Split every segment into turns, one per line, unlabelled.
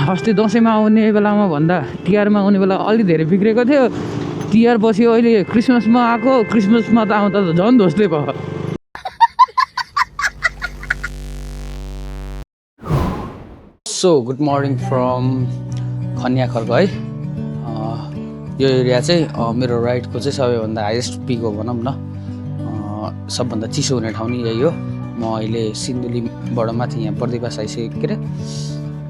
अस्ति दसैँमा आउने बेलामा भन्दा तिहारमा आउने बेला अलि धेरै बिग्रेको थियो। तिहार पछि अहिले क्रिसमसमा आएको, क्रिसमसमा त आउँदा त झन् धोस्दै भयो। सो गुड मर्निङ फ्रम खनियाखर्क है। यो एरिया चाहिँ मेरो राइटको चाहिँ सबैभन्दा हाइएस्ट पिक हो भनौँ न। सबभन्दा चिसो हुने ठाउँ नि यही हो। म अहिले सिन्धुलीबाट माथि यहाँ बर्दिवास आइसकेको, के अरे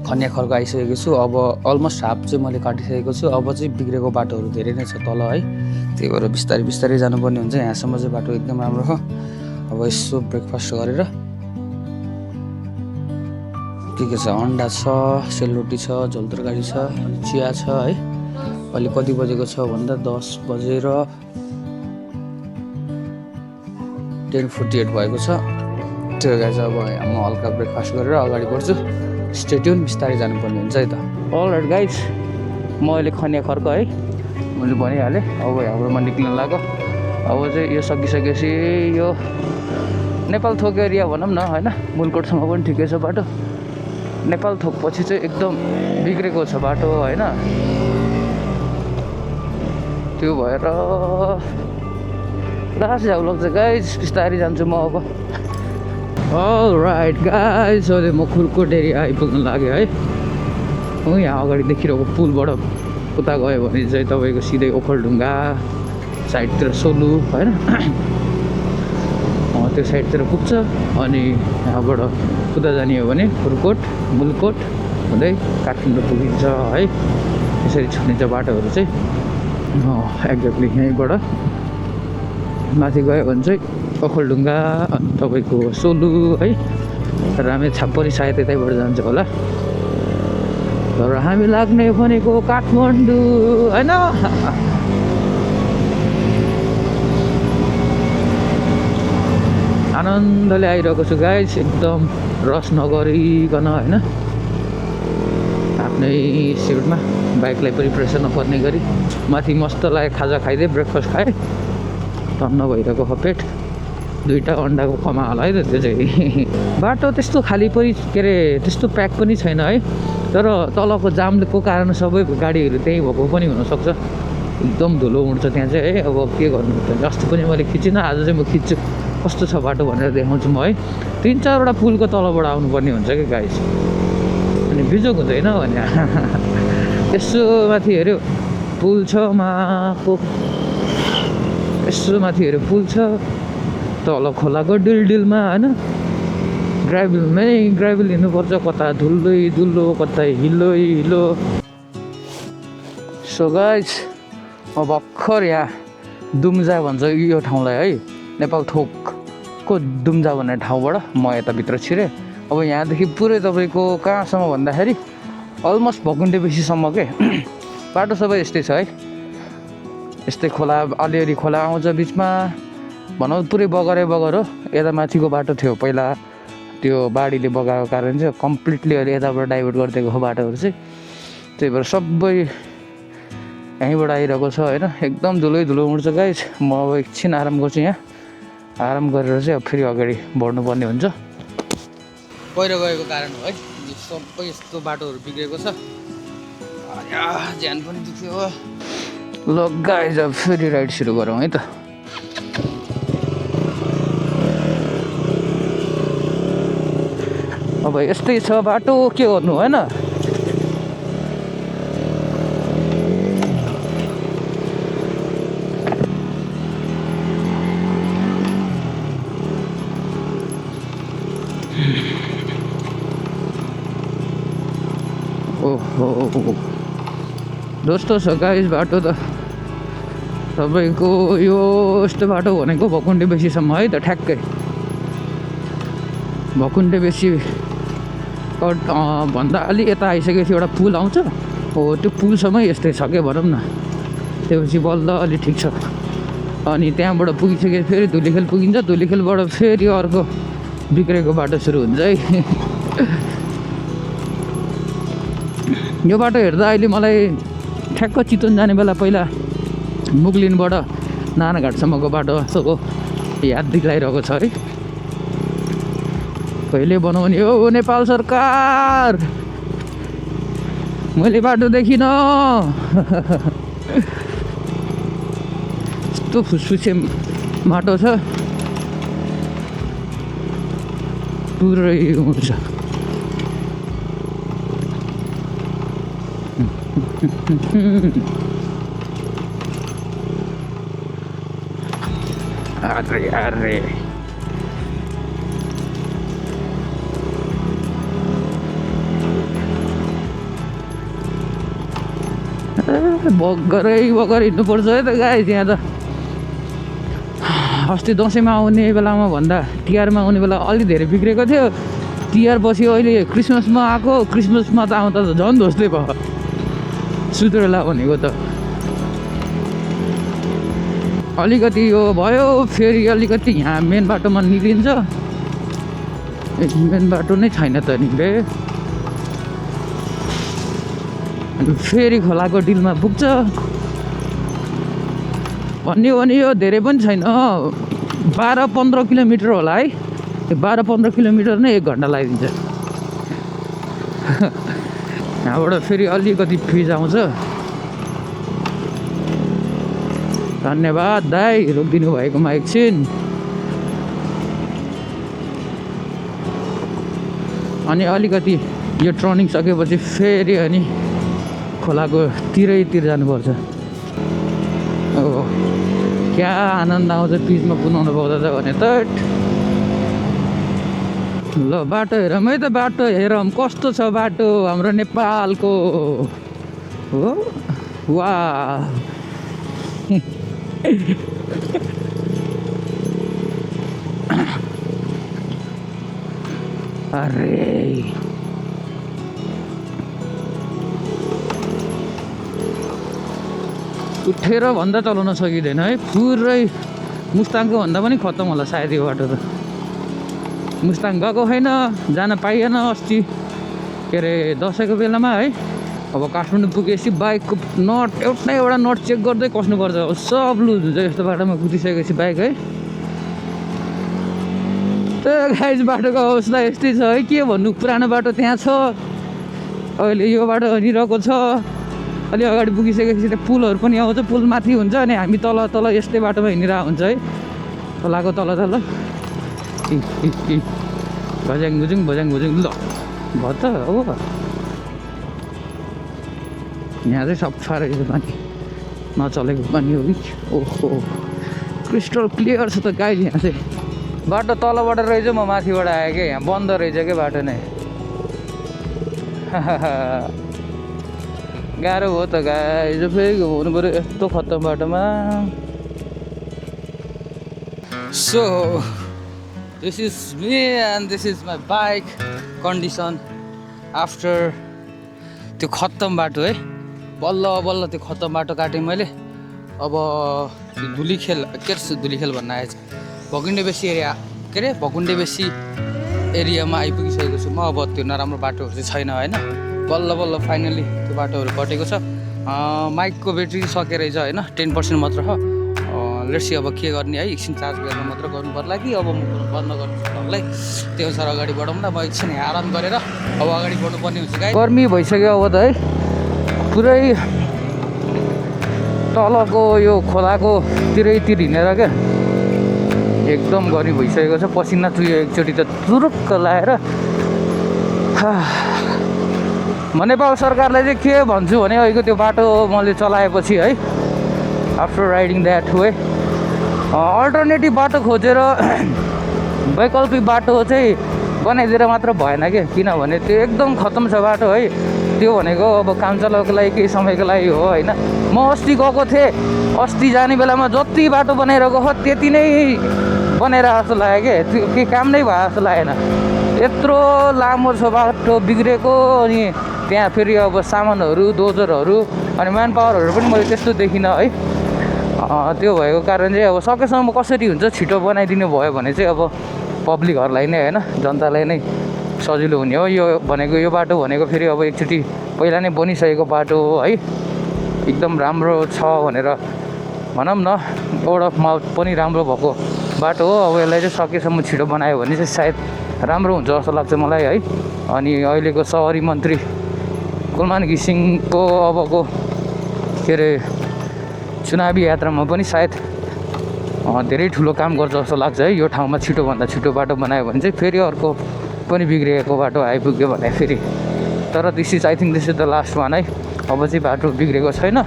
खनियाखर्क आइसकेको छु। अब अलमोस्ट हाफ चाहिँ मैले काटिसकेको छु। अब चाहिँ बिग्रेको बाटोहरू धेरै नै छ तल है, त्यही भएर बिस्तारै बिस्तारै जानुपर्ने हुन्छ। यहाँसम्म चाहिँ बाटो एकदम राम्रो हो। अब यसो ब्रेकफास्ट गरेर के छ, अन्डा छ, सेलरोटी छ, झोल तरकारी छ, अनि चिया छ है। अहिले कति बजेको छ भन्दा 10 बजेर 10:48 भएको छ। त्यो गाइस अब म हल्का ब्रेकफास्ट गरेर अगाडि बढ्छु। स्टे ट्युन, बिस्तारै जानुपर्ने हुन्छ है त। अलराइट गाइज, म अहिले खनियाखर्क है, मैले भनिहालेँ। अब हाम्रोमा निक्लिन लाग्यो। अब चाहिँ यो सकिसकेपछि यो नेपाल थोक एरिया भनौँ न होइन, मुलकोटसम्म पनि ठिकै छ बाटो। नेपाल थोकपछि चाहिँ एकदम बिग्रेको छ बाटो होइन। त्यो भएर लास्ट झ्याउ लाग्छ गाइज, बिस्तारै जान्छु म अब। अलराइट गाइज, अहिले म खुर्कोट एरिया आइपुग्न लाग्यो है। यहाँ अगाडि देखिरहेको पुलबाट उता गयो भने चाहिँ तपाईँको सिधै ओखलढुङ्गा साइडतिर सोलु होइन, त्यो साइडतिर पुग्छ। अनि यहाँबाट उता जाने हो भने खुर्कोट, मुलकोट हुँदै काठमाडौँ पुगिन्छ है। त्यसरी छुनिन्छ बाटोहरू चाहिँ। एक्ज्याक्टली यहीँबाट माथि गयो भने चाहिँ ओखलढुङ्गा, अनि तपाईँको सोलु है। रामेछाप पनि सायद यतैबाट जान्छ होला। तर हामी लाग्ने भनेको काठमाडौँ होइन। आनन्दले आइरहेको छु गाइस, एकदम रस नगरिकन होइन। आफ्नै सिटमा बाइकलाई पनि प्रेसर नपर्ने गरी माथि मस्त लाग्यो। खाजा खाइदिएँ, ब्रेकफास्ट खाएँ, टन्न भइरहेको हो पेट। 2टा अन्डाको कमाल है त त्यो चाहिँ। बाटो त्यस्तो खाली पनि के अरे त्यस्तो प्याक पनि छैन है। तर तलको जामको कारण सबै गाडीहरू त्यहीँ भएको पनि हुनसक्छ। एकदम धुलो उड्छ त्यहाँ चाहिँ है। अब के गर्नु त, अस्ति पनि मैले खिचिनँ, आज चाहिँ म खिच्छु। कस्तो छ बाटो भनेर देखाउँछु म है। 3-4वटा पुलको तलबाट आउनुपर्ने हुन्छ कि गाइस, अनि बिजोग हुँदैन भने। यसो माथि हेऱ्यो पुल छ माको, यसो माथि हेऱ्यो पुल छ। तल खोलाको डिलडिलमा होइन, ग्राभल हिँड्नुपर्छ। कता धुलै धुलो, कता हिलो हिलो। सो गाइस, म भर्खर यहाँ दुम्जा भन्छ यो ठाउँलाई है, नेपाल थोकको दुम्जा भन्ने ठाउँबाट म यताभित्र छिरेँ। अब यहाँदेखि पुरै तपाईँको कहाँसम्म भन्दाखेरि अलमोस्ट भकुन्डे बेसीसम्म के बाटो सबै यस्तै छ है। यस्तै खोला, अलिअलि खोला आउँछ बिचमा भनौँ, पुरै बगर हो। यता माथिको बाटो थियो पहिला, त्यो बाढीले बगाएको कारण चाहिँ कम्प्लिटली अहिले यताबाट डाइभर्ट गरिदिएको हो बाटोहरू चाहिँ। त्यही भएर सबै यहीँबाट आइरहेको छ होइन। एकदम धुलै धुलो उड्छ गाइस। म अब एकछिन आराम गर्छु यहाँ। आराम गरेर चाहिँ अब फेरि अगाडि बढ्नुपर्ने हुन्छ। पहिरो गएको कारण हो है, सबै यस्तो बाटोहरू बिग्रेको छ। ज्यान पनि दुख्यो हो। ल गाइस, अब फेरि राइड सुरु गरौँ है त। अब यस्तै छ बाटो, के गर्नु होइन। ओहो दोस्तो छ गाइस बाटो त तपाईँको यो यस्तो बाटो भनेको भकुन्डे बेसीसम्म है त। ठ्याक्कै भकुन्डे बेसी भन्दा अलि यता आइसकेपछि एउटा पुल आउँछ हो, त्यो पुलसम्मै यस्तै छ के भनौँ न। त्योपछि बल्ल अलि ठिक छ। अनि त्यहाँबाट पुगिसकेपछि फेरि धुलीखेल पुगिन्छ। धुलीखेलबाट फेरि अर्को बिग्रेको बाटो सुरु हुन्छ है। यो बाटो हेर्दा अहिले मलाई ठ्याक्क चितवन जाने बेला पहिला मुगलिनबाट नाराघाटसम्मको बाटो जस्तो याद दिलाइरहेको छ है। कहिले बनाउने हो नेपाल सरकार? मैले बाटो देखिनँ यस्तो फुसफुसे बाटो छ पुरै हुन्छ अरे अरे बगरै बगर हिँड्नुपर्छ है त गाई त्यहाँ त अस्ति दसैँमा आउने बेलामा भन्दा तिहारमा आउने बेला अलि धेरै बिग्रेको थियो तिहार पछि अहिले क्रिसमसमा आएको क्रिसमसमा त आउँदा त झन् ध्वस्तै भयो सुत्रेला भनेको त अलिकति यो भयो फेरि अलिकति यहाँ मेन बाटोमा निक्लिन्छ मेन बाटो नै छैन त निक्ले अनि फेरि खोलाको डिलमा पुग्छ भन्यो भने यो धेरै पनि छैन 12-15 किलोमिटर होला है 12-15 किलोमिटर नै 1 घन्टा लगाइदिन्छ यहाँबाट फेरि अलिकति फिज आउँछ धन्यवाद दाइ रोकिदिनु भएकोमा एकछिन अनि अलिकति यो टर्निङ सकेपछि फेरि अनि खोलाको तिरैतिर जानुपर्छ हो क्या आनन्द आउँछ पिचमा कुदाउनु पाउँदा त भने त ल बाटो हेरौँ है त बाटो हेरौँ कस्तो छ बाटो हाम्रो नेपालको हो वा अरे उठेर भन्दा चलाउन सकिँदैन है पुरै मुस्ताङको भन्दा पनि खत्तम होला सायद यो बाटो त मुस्ताङ गएको छैन जान पाइएन अस्ति के अरे दसैँको बेलामा है अब काठमाडौँ पुगेपछि बाइकको नट एउटा नट चेक गर्दै कस्नुपर्छ अब सब लुज हुन्छ यस्तो बाटोमा कुदिसकेपछि बाइक है त्यो गाइज बाटोको अवस्था यस्तै छ है के भन्नु पुरानो बाटो त्यहाँ छ अहिले यो बाटो हिँडिरहेको छ अलि अगाडि पुगिसकेपछि त्यहाँ पुलहरू पनि आउँछ पुल माथि हुन्छ अनि हामी तल तल यस्तै बाटोमा हिँडिरहेको हुन्छ है खोलाको तल तल भज्याङ भुजुङ ल भयो त हो यहाँ चाहिँ सफा रहेछ पानी नचलेको पानी हो कि ओहो क्रिस्टल क्लियर छ त गाइज यहाँ चाहिँ बाटो तलबाट रहेछ म माथिबाट आएँ क्या यहाँ बन्द रहेछ क्या बाटो नै गाह्रो हो त गाइज फेरि घुमाउनु पऱ्यो यस्तो खत्तम बाटोमा so this is me and this is my bike condition after त्यो खत्तम बाटो है बल्ल बल्ल त्यो खत्तम बाटो काटेँ मैले अब धुलीखेल के धुलीखेल भन्न आएछ भकुण्डे बेसी एरिया के अरे भकुण्डे बेसी एरियामा आइपुगिसकेको छु म अब त्यो नराम्रो बाटोहरू चाहिँ छैन होइन बल्ल बल्ल फाइनली त्यो बाटोहरू कटेको छ माइकको ब्याट्री सकेर रहेछ होइन 10% मात्र हो लेट्सी अब के गर्ने है एकछिन चार्ज गरेर मात्र गर्नु पर्ला कि अब म बन्द गर्नु तपाईँलाई त्यो अनुसार अगाडि बढाउँला म एकछिन आराम गरेर अब अगाडि बढ्नुपर्ने हुन्छ गाई गर्मी भइसक्यो अब त है पुरै तलको यो खोलाको तिरैतिर हिँडेर क्या एकदम गर्मी भइसकेको छ पसिना चुयो एकचोटि त तुरुक्क लाएर म नेपाल सरकारलाई चाहिँ के भन्छु भने अहिलेको त्यो बाटो मैले चलाएपछि है after riding that way alternative बाटो खोजेर वैकल्पिक बाटो चाहिँ बनाइदिएर मात्र भएन क्या किनभने त्यो एकदम खत्तम छ बाटो है त्यो भनेको अब काम चलाउको लागि केही समयको लागि हो होइन म अस्ति गएको थिएँ अस्ति जाने बेलामा जति बाटो बनाएर गएको त्यति नै बनाएर जस्तो लाग्यो क्या त्यो केही काम नै भयो जस्तो लागेन यत्रो लामो छ बाटो बिग्रेको अनि त्यहाँ फेरि अब सामानहरू डोजरहरू अनि म्यान पावरहरू पनि मैले त्यस्तो देखिनँ है त्यो भएको कारण चाहिँ अब सकेसम्म कसरी हुन्छ छिटो बनाइदिनु भयो भने चाहिँ अब पब्लिकहरूलाई नै होइन जनतालाई नै सजिलो हुने हो यो भनेको यो बाटो भनेको फेरि अब एकचोटि पहिला नै बनिसकेको बाटो हो है एकदम राम्रो छ भनेर भनौँ न वर्ड अफ माउथ पनि राम्रो भएको बाटो हो अब यसलाई चाहिँ सकेसम्म छिटो बनायो भने चाहिँ सायद राम्रो हुन्छ जस्तो लाग्छ मलाई है अनि अहिलेको सहरी मन्त्रीको कुलमान घिसिङको अबको के अरे चुनावी यात्रामा पनि सायद धेरै ठुलो काम गर्छ जस्तो लाग्छ है। यो ठाउँमा छिटोभन्दा छिटो बाटो बनायो भने चाहिँ फेरि अर्को पनि बिग्रिएको बाटो आइपुग्यो भने फेरि। तर this is I think this is the last one है। अब चाहिँ बाटो बिग्रेको छैन।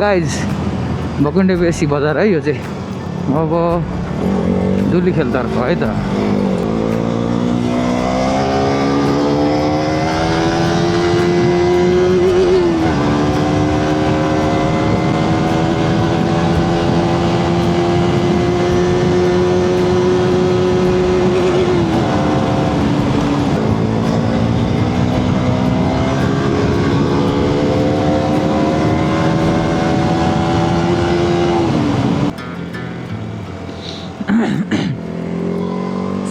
गाइज भकुण्डे बेसी बजार है यो चाहिँ। अब दुलीखेलतर्फ है त।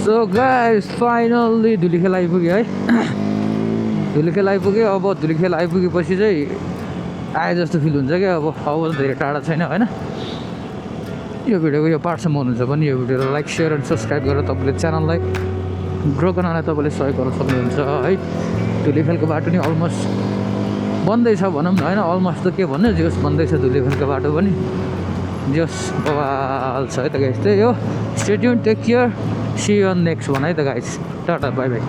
सो गाइस फाइनल्ली धुलीखेल आइपुग्यो है। धुलीखेल आइपुग्यो। अब धुलीखेल आइपुगेपछि चाहिँ आए जस्तो फिल हुन्छ क्या। अब धेरै टाढा छैन होइन। यो भिडियोको यो पार्टसम्म हुनुहुन्छ भने यो भिडियोलाई लाइक सेयर एन्ड सब्सक्राइब गरेर तपाईँले च्यानललाई ग्रो गर्नलाई तपाईँले सहयोग गर्न सक्नुहुन्छ है। धुलीखेलको बाटो नि अलमोस्ट बन्दैछ भनौँ न होइन। अलमोस्ट त के भन्नु जस बन्दैछ धुलीखेलको बाटो पनि। जस बवाल छ है त गाइस। त्यही हो। Stay tune, take care, see you on next one है त गाइस। Tata bye by.